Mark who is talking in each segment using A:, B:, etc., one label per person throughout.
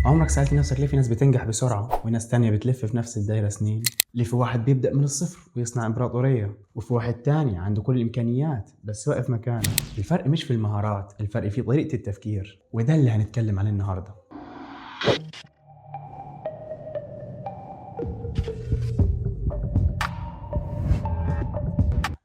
A: عمرك سألت نفسك ليه في ناس بتنجح بسرعة وناس تانية بتلف في نفس الدايرة سنين؟ ليه في واحد بيبدأ من الصفر ويصنع إمبراطورية، وفي واحد تاني عنده كل الإمكانيات بس واقف مكانه؟ الفرق مش في المهارات، الفرق في طريقة التفكير، وده اللي هنتكلم عليه النهاردة.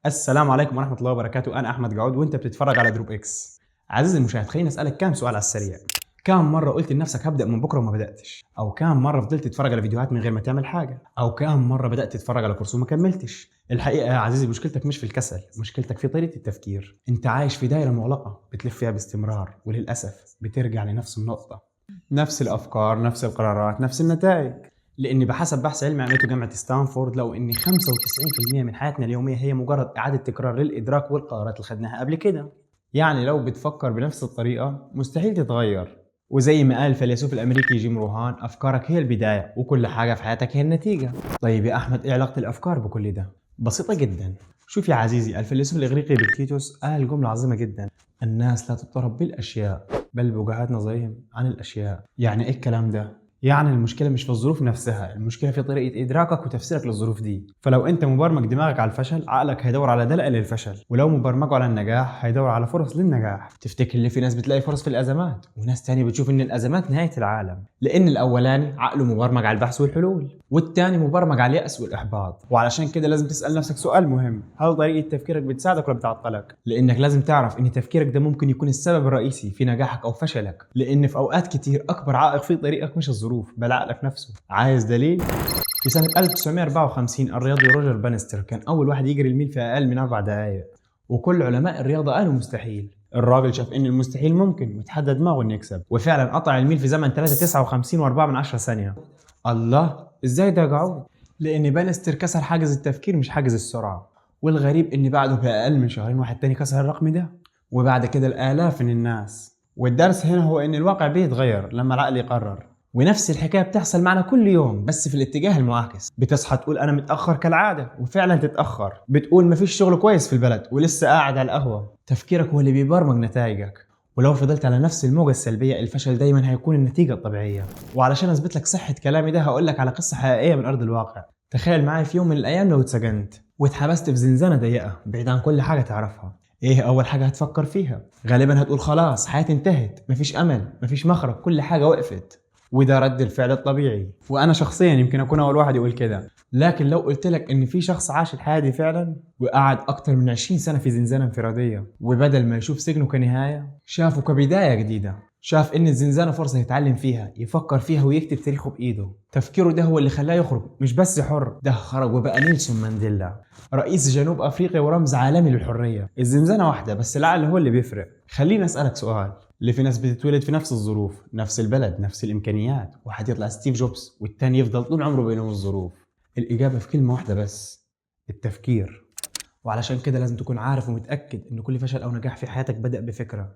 A: السلام عليكم ورحمة الله وبركاته، أنا أحمد جعود وأنت بتتفرج على دروب إكس. عزيزي المشاهد، خليني أسألك كام سؤال على السريع. كام مرة قلت لنفسك هبدأ من بكرة وما بدأتش؟ أو كام مرة فضلت تتفرج على فيديوهات من غير ما تعمل حاجة؟ أو كام مرة بدأت تتفرج على كورس وما كملتش؟ الحقيقة يا عزيزي مشكلتك مش في الكسل، مشكلتك في طريقة التفكير. أنت عايش في دايرة مغلقة بتلف فيها باستمرار، وللأسف بترجع لنفس النقطة، نفس الأفكار، نفس القرارات، نفس النتائج. لأن بحسب بحث علمي عملته جامعة ستانفورد لو إن 95% من حياتنا اليومية هي مجرد إعادة تكرار للإدراك والقرارات اللي خدناها قبل كده. يعني لو بتفكر بنفس الطريقة مستحيل تتغير. وزي ما قال الفيلسوف الأمريكي جيم روهان، أفكارك هي البداية وكل حاجة في حياتك هي النتيجة. طيب يا أحمد، إيه علاقة الأفكار بكل ده؟ بسيطة جدا. شوف يا عزيزي، الفيلسوف الإغريقي إبكتيتوس قال جملة عظيمة جدا: الناس لا تضطرب بالأشياء بل بوجهات نظرهم عن الأشياء. يعني إيه الكلام ده؟ يعني المشكلة مش في الظروف نفسها، المشكلة في طريقة إدراكك وتفسيرك للظروف دي. فلو أنت مبرمج دماغك على الفشل، عقلك هيدور على دلائل للفشل، ولو مبرمجه على النجاح هيدور على فرص للنجاح. تفتكر اللي في ناس بتلاقي فرص في الأزمات وناس تانية بتشوف إن الأزمات نهاية العالم؟ لأن الأولاني عقله مبرمج على البحث والحلول، والتاني مبرمج على اليأس والإحباط. وعلشان كده لازم تسأل نفسك سؤال مهم: هل طريقة تفكيرك بتساعدك ولا بتعطلك؟ لأنك لازم تعرف إن تفكيرك ده ممكن يكون السبب الرئيسي في نجاحك أو فشلك. لأن في أوقات كتير أكبر عائق في طريقك مش الظروف بل عقلك نفسه. عايز دليل؟ في سنة 1954 الرياضي روجر بانستر كان أول واحد يجري الميل في أقل من 4 دقايق، وكل علماء الرياضة قالوا مستحيل. الراجل شاف إن المستحيل ممكن وتحدى دماغه إنه يكسب، وفعلا قطع الميل في زمن 3:59.4 ثانية. الله، إزاي ده يا جعود؟ لأن بانستر كسر حاجز التفكير مش حاجز السرعة. والغريب إن بعده بأقل من شهرين واحد تاني كسر الرقم ده، وبعد كده الآلاف من الناس. والدرس هنا هو إن الواقع بيتغير لما العقل يقرر. ونفس الحكاية بتحصل معنا كل يوم بس في الاتجاه المعاكس. بتصحى تقول أنا متأخر كالعادة، وفعلا تتأخر. بتقول مفيش شغل كويس في البلد ولسه قاعد على القهوة. تفكيرك هو اللي بيبرمج نتائجك، ولو فضلت على نفس الموجة السلبية الفشل دايما هيكون النتيجة الطبيعية. وعلشان أثبت لك صحة كلامي ده هقول لك على قصة حقيقية من أرض الواقع. تخيل معايا في يوم من الأيام لو اتسجنت واتحبست في زنزانة ضيقة بعيد عن كل حاجة تعرفها، ايه اول حاجة هتفكر فيها؟ غالبا هتقول خلاص حياتي انتهت، مفيش امل، مفيش مخرج، كل حاجة وقفت. وده رد الفعل الطبيعي، وانا شخصيا يمكن اكون اول واحد يقول كده. لكن لو قلت لك ان في شخص عاش الحياة دي فعلا وقعد اكتر من 20 سنة في زنزانة انفراديه، وبدل ما يشوف سجنه كنهايه شافه كبداية جديدة، شاف ان الزنزانة فرصة يتعلم فيها، يفكر فيها ويكتب تاريخه بايده. تفكيره ده هو اللي خلاه يخرج مش بس حر، ده خرج وبقى نيلسون مانديلا، رئيس جنوب افريقيا ورمز عالمي للحرية. الزنزانة واحدة بس العقل هو اللي بيفرق. خليني اسالك سؤال: اللي في ناس بتتولد في نفس الظروف، نفس البلد، نفس الامكانيات، واحد يطلع ستيف جوبز والتاني يفضل طول عمره بينهم الظروف؟ الاجابة في كلمة واحدة بس: التفكير. وعلشان كده لازم تكون عارف ومتاكد ان كل فشل او نجاح في حياتك بدا بفكره.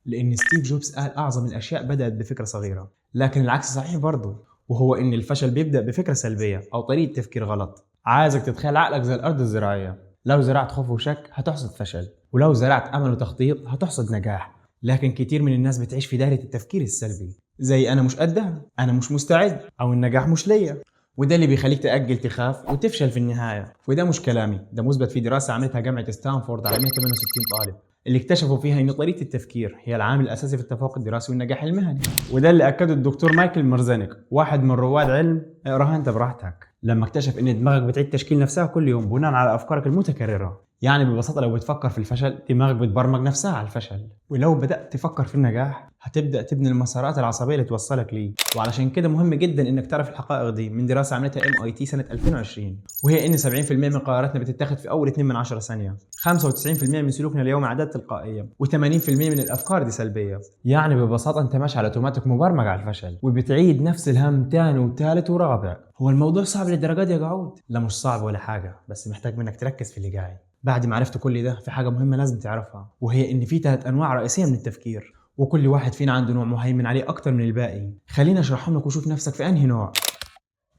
A: لان ستيف جوبز قال اعظم الاشياء بدات بفكره صغيرة، لكن العكس صحيح برضه، وهو ان الفشل بيبدا بفكره سلبية او طريقه تفكير غلط. عايزك تتخيل عقلك زي الارض الزراعية، لو زرعت خوف وشك هتحصد فشل، ولو زرعت امل وتخطيط هتحصد نجاح. لكن كتير من الناس بتعيش في دايرة التفكير السلبي، زي انا مش قدها، انا مش مستعد، او النجاح مش ليا، وده اللي بيخليك تأجل، تخاف، وتفشل في النهاية. وده مش كلامي، ده مثبت في دراسة عملتها جامعة ستانفورد على 168 طالب، اللي اكتشفوا فيها ان طريقة التفكير هي العامل الأساسي في التفوق الدراسي والنجاح المهني. وده اللي أكده الدكتور مايكل مرزانيك، واحد من رواد علم اقراها انت براحتك، لما اكتشف ان دماغك بتعيد تشكيل نفسها كل يوم بناء على أفكارك المتكررة. يعني ببساطة لو بتفكر في الفشل دماغك بتبرمج نفسها على الفشل، ولو بدأت تفكر في النجاح هتبدأ تبني المسارات العصبية اللي توصلك ليه. وعلشان كده مهم جدا انك تعرف الحقائق دي من دراسة عملتها MIT سنة 2020، وهي ان 70% من قراراتنا بتتاخد في اول 2 من 10 ثانية، 95% من سلوكنا اليومي عادات تلقائية، و80% من الافكار دي سلبية. يعني ببساطة انت ماشي على اوتوماتيك مبرمج على الفشل، وبتعيد نفس الهم تاني وتالت ورابع. هو الموضوع صعب للدرجة دي يا جعود؟ لا مش صعب ولا حاجة، بس محتاج منك تركز في اللي جاي. بعد ما عرفت كل ده في حاجة مهمة لازم تعرفها، وهي إن في 3 أنواع رئيسية من التفكير، وكل واحد فينا عنده نوع مهيمن عليه أكتر من الباقي. خليني أشرحهم لك وشوف نفسك في أنهي نوع.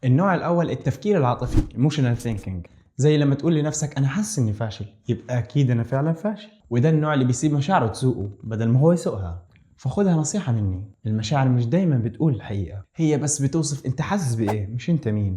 A: النوع الأول التفكير العاطفي emotional thinking، زي لما تقول لنفسك أنا حاسس إني فاشل، يبقى أكيد أنا فعلا فاشل. وده النوع اللي بيسيب مشاعره تسوقه بدل ما هو يسوقها. فخدها نصيحة مني، المشاعر مش دايما بتقول الحقيقة، هي بس بتوصف انت حاسس بايه مش انت مين.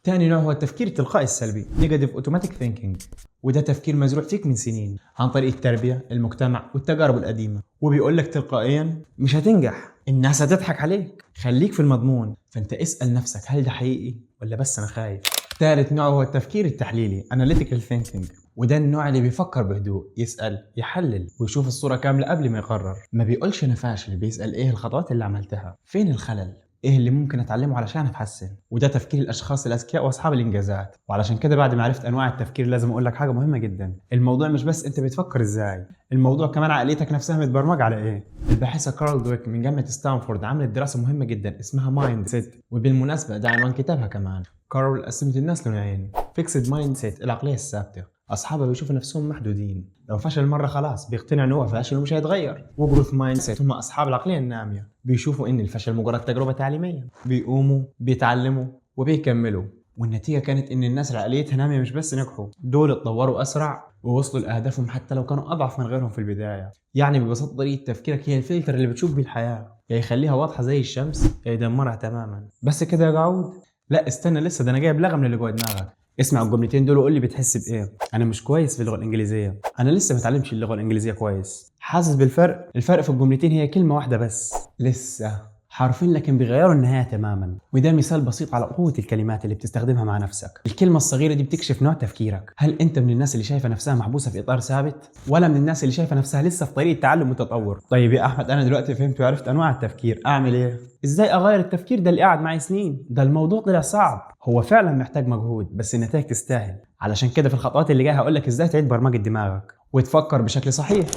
A: تاني نوع هو التفكير التلقائي السلبي، negative automatic thinking، وده تفكير مزروع فيك من سنين عن طريق التربية، المجتمع، والتجارب القديمة، وبيقول لك تلقائيا مش هتنجح، الناس هتضحك عليك، خليك في المضمون. فانت اسأل نفسك، هل ده حقيقي ولا بس انا خايف؟ ثالث نوع هو التفكير التحليلي، analytical thinking، وده النوع اللي بيفكر بهدوء، يسأل، يحلل، ويشوف الصورة كاملة قبل ما يقرر. ما بيقولش أنا فاشل، بيسأل إيه الخطوات اللي عملتها، فين الخلل، ايه اللي ممكن اتعلمه علشان اتحسن. وده تفكير الاشخاص الاذكياء واصحاب الانجازات. وعلشان كده بعد ما عرفت انواع التفكير لازم اقول لك حاجة مهمة جدا، الموضوع مش بس انت بتفكر ازاي، الموضوع كمان عقليتك نفسها متبرمجه على ايه. الباحثة كارول دويك من جامعه ستانفورد عملت دراسة مهمة جدا اسمها mindset، وبالمناسبة ده عنوان كتابها كمان. كارول قسمت الناس لنوعين: fixed mindset، العقلية الثابته، اصحابها بيشوفوا نفسهم محدودين، لو فشل مرة خلاص بيقتنع ان هو فاشل ومش هيتغير. و growth mindset، هم اصحاب العقلية الناميه، بيشوفوا ان الفشل مجرد تجربه تعليميه، بيقوموا، بيتعلموا، وبيكملوا. والنتيجة كانت ان الناس اللي عقليتها ناميه مش بس نجحوا، دول اتطوروا اسرع ووصلوا لاهدافهم حتى لو كانوا اضعف من غيرهم في البدايه. يعني ببساطة طريقه تفكيرك هي الفلتر اللي بتشوف بيه الحياه، يا يخليها واضحة زي الشمس يا يدمرها تماما. بس كده يا جعود؟ لا استنى لسه، ده انا جايب لغم اللي جوه دماغك. اسمع الجملتين دول وقول لي بتحس بايه. انا مش كويس في اللغة الانجليزيه، انا لسه ما اتعلمتش اللغة الانجليزية كويس. حاسس بالفرق؟ الفرق في الجملتين هي كلمة واحدة بس، لسه، حرفين لكن بيغيروا النهاية تماما. وده مثال بسيط على قوة الكلمات اللي بتستخدمها مع نفسك. الكلمة الصغيرة دي بتكشف نوع تفكيرك. هل انت من الناس اللي شايفه نفسها محبوسة في اطار ثابت، ولا من الناس اللي شايفه نفسها لسه في طريق التعلم والتطور؟ طيب يا احمد، انا دلوقتي فهمت وعرفت انواع التفكير، اعمل ايه؟ ازاي اغير التفكير ده اللي قاعد معي سنين؟ ده الموضوع طلع صعب. هو فعلا محتاج مجهود، بس النتائج تستاهل. علشان كده في الخطوات اللي جاية هقول لك ازاي تعيد برمجة دماغك وتفكر بشكل صحيح.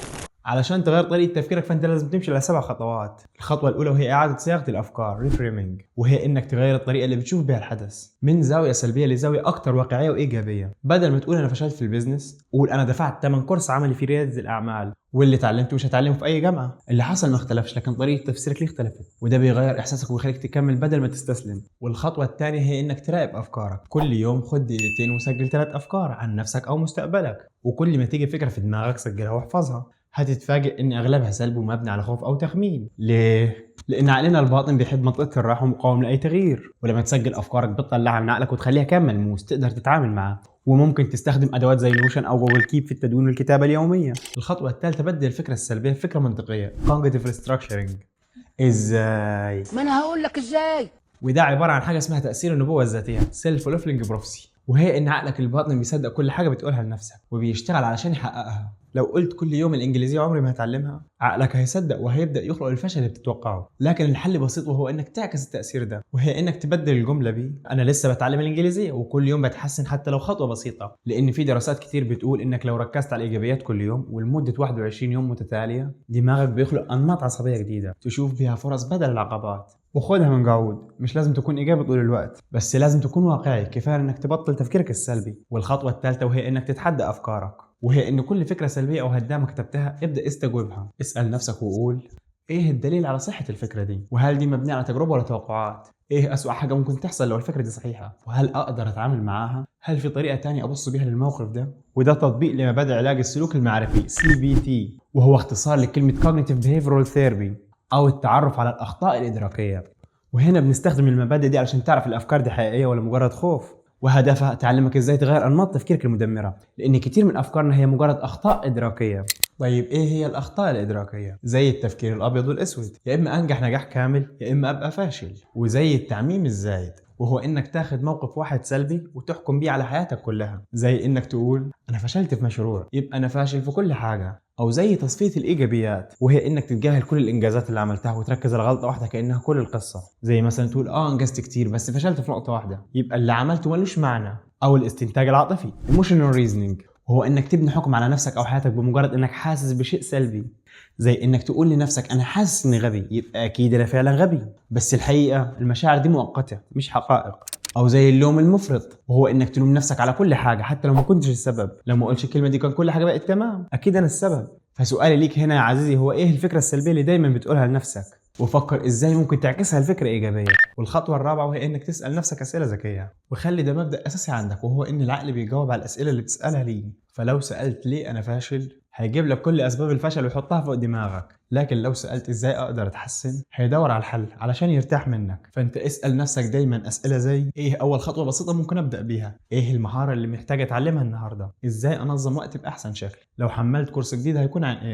A: علشان تغير طريقه تفكيرك فانت لازم تمشي على 7 خطوات. الخطوة الاولى وهي اعاده صياغة الافكار، reframing، وهي انك تغير الطريقة اللي بتشوف بيها الحدث من زاوية سلبية لزاويه اكتر واقعية وايجابية. بدل ما تقول انا فشلت في ال business، قول انا دفعت ثمن كورس عملي في رياده الاعمال، واللي اتعلمته مش هتعلمه في اي جامعه. اللي حصل ما اختلفش، لكن طريقه تفسيرك ليه اختلفت، وده بيغير احساسك ويخليك تكمل بدل ما تستسلم. والخطوة الثانية هي انك تراقب افكارك. كل يوم خد دقيقتين وسجل 3 افكار عن نفسك او مستقبلك، وكل ما تيجي فكرة في دماغك سجلها واحفظها. هتتفاجئ ان اغلبها سلبي ومبني على خوف او تخمين. ليه؟ لان عقلنا الباطن بيحب منطقة الراحة ومقاوم لاي تغيير. ولما تسجل افكارك بتطلعها من عقلك وتخليها كلام ملموس تقدر تتعامل معاه. وممكن تستخدم ادوات زي Notion او Google Keep في التدوين والكتابة اليومية. الخطوة الثالثه، بدل الفكرة السلبية بفكره منطقيه، cognitive restructuring. ازاي؟
B: ما انا هقول لك ازاي.
A: وده عبارة عن حاجة اسمها تاثير النبوة الذاتيه، self fulfilling prophecy، وهي ان عقلك الباطن بيصدق كل حاجة بتقولها لنفسك وبيشتغل علشان يحققها. لو قلت كل يوم الانجليزية عمري ما هتعلمها، عقلك هيصدق وهيبدا يخلق الفشل اللي بتتوقعه. لكن الحل بسيط، وهو انك تعكس التاثير ده، وهي انك تبدل الجملة ب انا لسه بتعلم الانجليزية وكل يوم بتحسن حتى لو خطوة بسيطه. لان في دراسات كتير بتقول انك لو ركزت على الايجابيات كل يوم ولمده 21 يوم متتالية، دماغك بيخلق انماط عصبية جديدة تشوف بيها فرص بدل العقبات. وخدها من جعود، مش لازم تكون ايجابي طول الوقت، بس لازم تكون واقعي. كفاية انك تبطل تفكيرك السلبي. والخطوة الثالثة وهي انك تتحدى افكارك، وهي ان كل فكرة سلبية او هدامه كتبتها ابدا استجوبها. اسال نفسك وقول ايه الدليل على صحة الفكرة دي؟ وهل دي مبنية على تجربه ولا توقعات؟ ايه اسوأ حاجة ممكن تحصل لو الفكرة دي صحيحه؟ وهل اقدر اتعامل معاها؟ هل في طريقه تانية ابص بيها للموقف ده؟ وده تطبيق لمبادئ علاج السلوك المعرفي CBT، وهو اختصار لكلمة Cognitive Behavioral Therapy او التعرف على الاخطاء الادراكيه. وهنا بنستخدم المبادئ دي علشان تعرف الافكار دي حقيقية ولا مجرد خوف، وهدفها تعلمك ازاي تغير انماط تفكيرك المدمرة، لان كتير من افكارنا هي مجرد اخطاء ادراكيه. طيب ايه هي الاخطاء الادراكيه؟ زي التفكير الابيض والاسود، يا اما انجح نجاح كامل يا اما ابقى فاشل. وزي التعميم الزايد، وهو انك تاخد موقف واحد سلبي وتحكم بيه على حياتك كلها، زي انك تقول انا فشلت في مشروع يبقى انا فاشل في كل حاجة. او زي تصفية الايجابيات، وهي انك تتجاهل كل الانجازات اللي عملتها وتركز على غلطه واحدة كانها كل القصة، زي مثلا تقول انجزت كتير بس فشلت في نقطة واحدة يبقى اللي عملته ملوش معنى. او الاستنتاج العاطفي، emotional reasoning، وهو انك تبني حكم على نفسك او حياتك بمجرد انك حاسس بشيء سلبي، زي انك تقول لنفسك انا حاسس اني غبي يبقى اكيد انا فعلا غبي، بس الحقيقة المشاعر دي مؤقتة مش حقائق. او زي اللوم المفرط، وهو انك تلوم نفسك على كل حاجة حتى لو ما كنتش السبب، لو ما قلتش الكلمة دي كان كل حاجة بقت تمام، اكيد انا السبب. فسؤالي ليك هنا يا عزيزي هو ايه الفكرة السلبية اللي دايما بتقولها لنفسك؟ وفكر ازاي ممكن تعكسها لفكرة ايجابية. والخطوة الرابعة وهي انك تسال نفسك اسئلة ذكية، وخلي ده مبدا اساسي عندك، وهو ان العقل بيجاوب على الاسئلة اللي بتسالها ليه. فلو سالت ليه انا فاشل، هيجيب لك كل اسباب الفشل ويحطها فوق دماغك. لكن لو سالت ازاي اقدر اتحسن، هيدور على الحل علشان يرتاح منك. فانت اسال نفسك دايما اسئلة زي ايه اول خطوة بسيطة ممكن ابدا بيها، ايه المهارة اللي محتاج اتعلمها النهارده، ازاي انظم وقتي باحسن شكل، لو حملت كورس جديد هيكون عن ايه.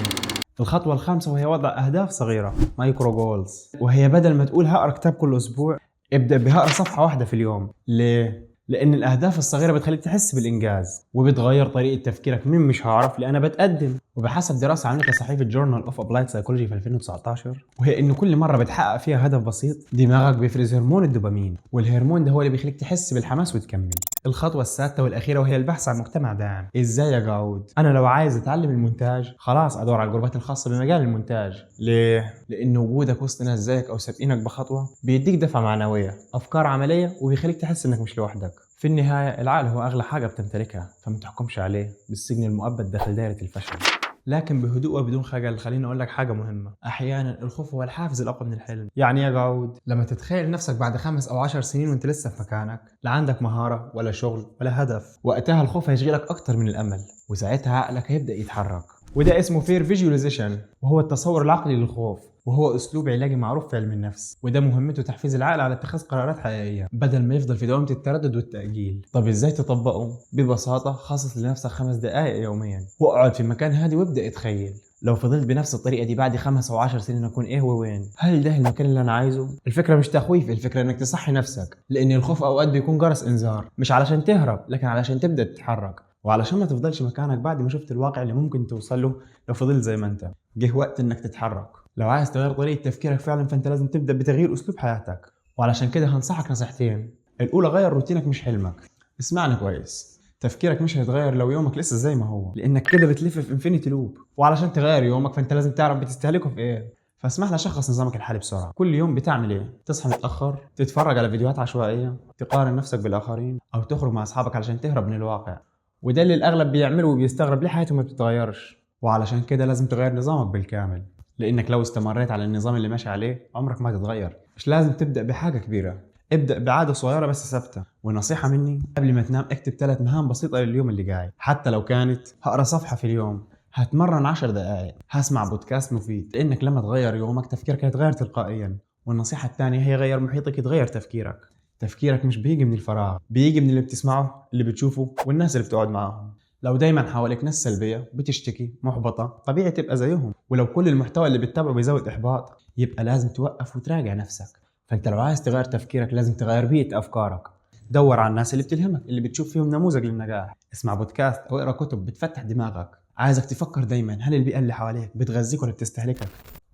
A: الخطوة الخامسة وهي وضع اهداف صغيرة، micro goals، وهي بدل ما تقول هقرا كتاب كل اسبوع، ابدا بهقرا صفحة واحدة في اليوم. ليه؟ لان الاهداف الصغيرة بتخليك تحس بالانجاز وبتغير طريقه تفكيرك من مش هعرف لانا بتقدم. وبحسب دراسة عملتها صحيفة Journal of Applied Psychology في 2019، وهي ان كل مرة بتحقق فيها هدف بسيط دماغك بيفرز هرمون الدوبامين، والهرمون ده هو اللي بيخليك تحس بالحماس وتكمل. الخطوة السادسة والاخيرة وهي البحث عن مجتمع داعم. ازاي يا جعود؟ انا لو عايز اتعلم المونتاج خلاص ادور على الجروبات الخاصة بمجال المونتاج. ليه؟ لان وجودك وسط ناس زيك او سابقينك بخطوة بيديك دفعه معنوية، افكار عملية، وبيخليك تحس انك مش لوحدك. في النهاية العقل هو اغلى حاجة بتمتلكها، فما تحكمش عليه بالسجن المؤبد داخل دايرة الفشل، لكن بهدوء وبدون خجل. خليني اقول لك حاجة مهمة، احيانا الخوف هو الحافز الاقوى من الحلم. يعني يا جعود لما تتخيل نفسك بعد 5 او 10 سنين وانت لسه في مكانك، لا عندك مهارة ولا شغل ولا هدف، وقتها الخوف هيشغلك اكتر من الامل، وساعتها عقلك هيبدا يتحرك. وده اسمه fear visualization، وهو التصور العقلي للخوف، وهو اسلوب علاجي معروف في علم النفس، وده مهمته تحفيز العقل على اتخاذ قرارات حقيقية بدل ما يفضل في دوامه التردد والتاجيل. طب ازاي تطبقه؟ ببساطة خصص لنفسك 5 دقائق يوميا، واقعد في مكان هادي وابدا اتخيل لو فضلت بنفس الطريقة دي بعد 5 او 10 سنين اكون ايه ووين؟ هل ده المكان اللي انا عايزه؟ الفكرة مش تخويف، الفكرة انك تصحي نفسك، لان الخوف اوقات بيكون جرس انذار، مش علشان تهرب لكن علشان تبدا تتحرك، وعلشان ما تفضلش مكانك بعد ما شفت الواقع اللي ممكن توصل له لو فضلت زي ما انت. جه وقت انك تتحرك. لو عايز تغير طريقه تفكيرك فعلا فانت لازم تبدا بتغيير اسلوب حياتك، وعلشان كده هنصحك نصيحتين. الاولى، غير روتينك مش حلمك. اسمعني كويس، تفكيرك مش هيتغير لو يومك لسه زي ما هو، لانك كده بتلف في infinity loop. وعلشان تغير يومك فانت لازم تعرف بتستهلكه في ايه. فاسمح لي اشخص نظامك الحالي بسرعة. كل يوم بتعمل ايه؟ تصحى متاخر، تتفرج على فيديوهات عشوائية، تقارن نفسك بالاخرين، او تخرج مع اصحابك علشان تهرب من الواقع. وده اللي الاغلب بيعمله وبيستغرب ليه حياته ما بتتغيرش. وعلشان كده لازم تغير نظامك بالكامل، لانك لو استمريت على النظام اللي ماشي عليه عمرك ما هتتغير. مش لازم تبدا بحاجة كبيرة، ابدا بعادة صغيرة بس ثابتة. ونصيحة مني، قبل ما تنام اكتب 3 مهام بسيطة لليوم اللي جاي، حتى لو كانت هقرا صفحة في اليوم، هتمرن 10 دقائق، هسمع بودكاست مفيد، لانك لما تغير يومك تفكيرك هيتغير تلقائيا. والنصيحة الثانية هي غير محيطك يتغير تفكيرك. تفكيرك مش بيجي من الفراغ، بيجي من اللي بتسمعه، اللي بتشوفه، والناس اللي بتقعد معاهم. لو دايما حواليك ناس سلبية بتشتكي محبطة، طبيعي تبقى زيهم. ولو كل المحتوى اللي بتتابعه بيزود احباط، يبقى لازم توقف وتراجع نفسك. فانت لو عايز تغير تفكيرك لازم تغير بيئة افكارك. دور على الناس اللي بتلهمك، اللي بتشوف فيهم نموذج للنجاح. اسمع بودكاست او اقرا كتب بتفتح دماغك. عايزك تفكر دايما، هل البيئة اللي حواليك بتغذيك ولا بتستهلكك؟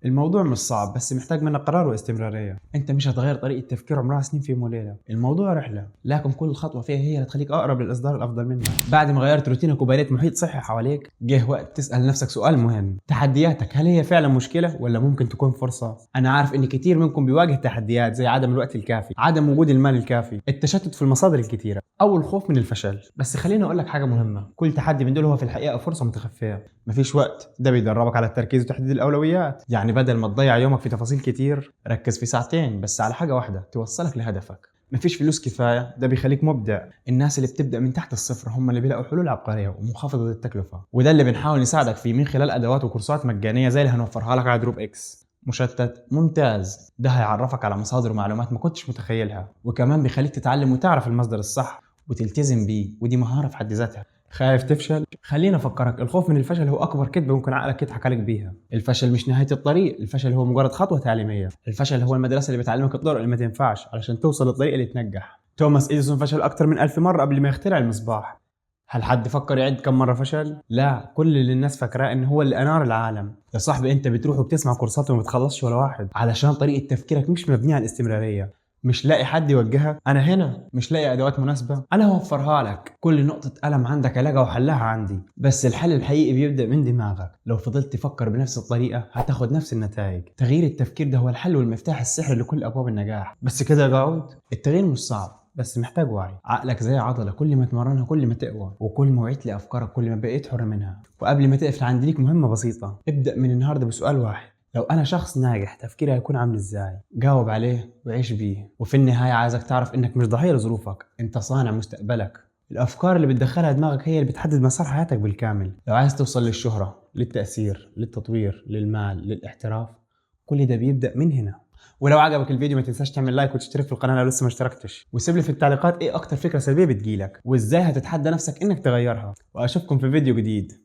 A: الموضوع مش صعب، بس محتاج منك قرار واستمراريه. انت مش هتغير طريقه تفكير عمرها سنين في يوم وليلة، الموضوع رحله، لكن كل خطوة فيها هي اللي تخليك اقرب للاصدار الافضل منك. بعد ما غيرت روتينك وبنيت محيط صحي حواليك، جه وقت تسال نفسك سؤال مهم: تحدياتك هل هي فعلا مشكلة ولا ممكن تكون فرصة؟ انا عارف ان كتير منكم بيواجه تحديات زي عدم الوقت الكافي، عدم وجود المال الكافي، التشتت في المصادر الكتيرة، او الخوف من الفشل. بس خليني اقول لك حاجة مهمة، كل تحدي من دول هو في الحقيقة فرصة متخفيه. مفيش وقت، ده بيدربك على التركيز وتحديد الاولويات. يعني بدل ما تضيع يومك في تفاصيل كتير، ركز في ساعتين بس على حاجة واحدة توصلك لهدفك. مفيش فلوس كفاية، ده بيخليك مبدع. الناس اللي بتبدا من تحت الصفر هم اللي بيلاقوا حلول عبقرية ومنخفضه التكلفة، وده اللي بنحاول نساعدك فيه من خلال ادوات وكورسات مجانية زي اللي هنوفرها لك على دروب اكس. مشتت؟ ممتاز، ده هيعرفك على مصادر ومعلومات ما كنتش متخيلها، وكمان بيخليك تتعلم وتعرف المصدر الصح وتلتزم بيه، ودي مهارة في حد ذاتها. خايف تفشل؟ خلينا افكرك، الخوف من الفشل هو اكبر كذبه ممكن عقلك يضحك عليك بيها. الفشل مش نهاية الطريق، الفشل هو مجرد خطوة تعليمية. الفشل هو المدرسة اللي بتعلمك الطرق اللي ما تنفعش علشان توصل للطريق اللي تنجح. توماس اديسون فشل اكتر من 1000 مرة قبل ما يخترع المصباح. هل حد فكر يعد كم مرة فشل؟ لا، كل اللي الناس فاكراه ان هو اللي انار العالم. يا صاحبي انت بتروح وبتسمع كورسات وما بتخلصش ولا واحد، علشان طريقه تفكيرك مش مبنية على الاستمرارية. مش لاقي حد يوجهك؟ انا هنا. مش لاقي ادوات مناسبة؟ انا هوفرها لك. كل نقطة الم عندك علاجها وحلها عندي، بس الحل الحقيقي بيبدا من دماغك. لو فضلت تفكر بنفس الطريقة هتاخد نفس النتائج. تغيير التفكير ده هو الحل والمفتاح السحري لكل ابواب النجاح. بس كده يا جعود، التغيير مش صعب، بس محتاج وعي. عقلك زي عضلة، كل ما تمرنها كل ما تقوى، وكل ما وعيت لافكارك كل ما بقيت حر منها. وقبل ما تقفل عندي ليك مهمة بسيطة، ابدا من النهارده بسؤال واحد: لو انا شخص ناجح تفكيري هيكون عامل ازاي؟ جاوب عليه وعيش بيه. وفي النهاية عايزك تعرف انك مش ضحية لظروفك، انت صانع مستقبلك. الافكار اللي بتدخلها دماغك هي اللي بتحدد مسار حياتك بالكامل. لو عايز توصل للشهره للتأثير، للتطوير، للمال، للاحتراف. كل ده بيبدأ من هنا. ولو عجبك الفيديو ما تنساش تعمل like وتشترك في القناة لو لسه ما اشتركتش، وسيب لي في التعليقات ايه اكتر فكرة سلبية بتجيلك وازاي هتتحدى نفسك انك تغيرها. واشوفكم في فيديو جديد.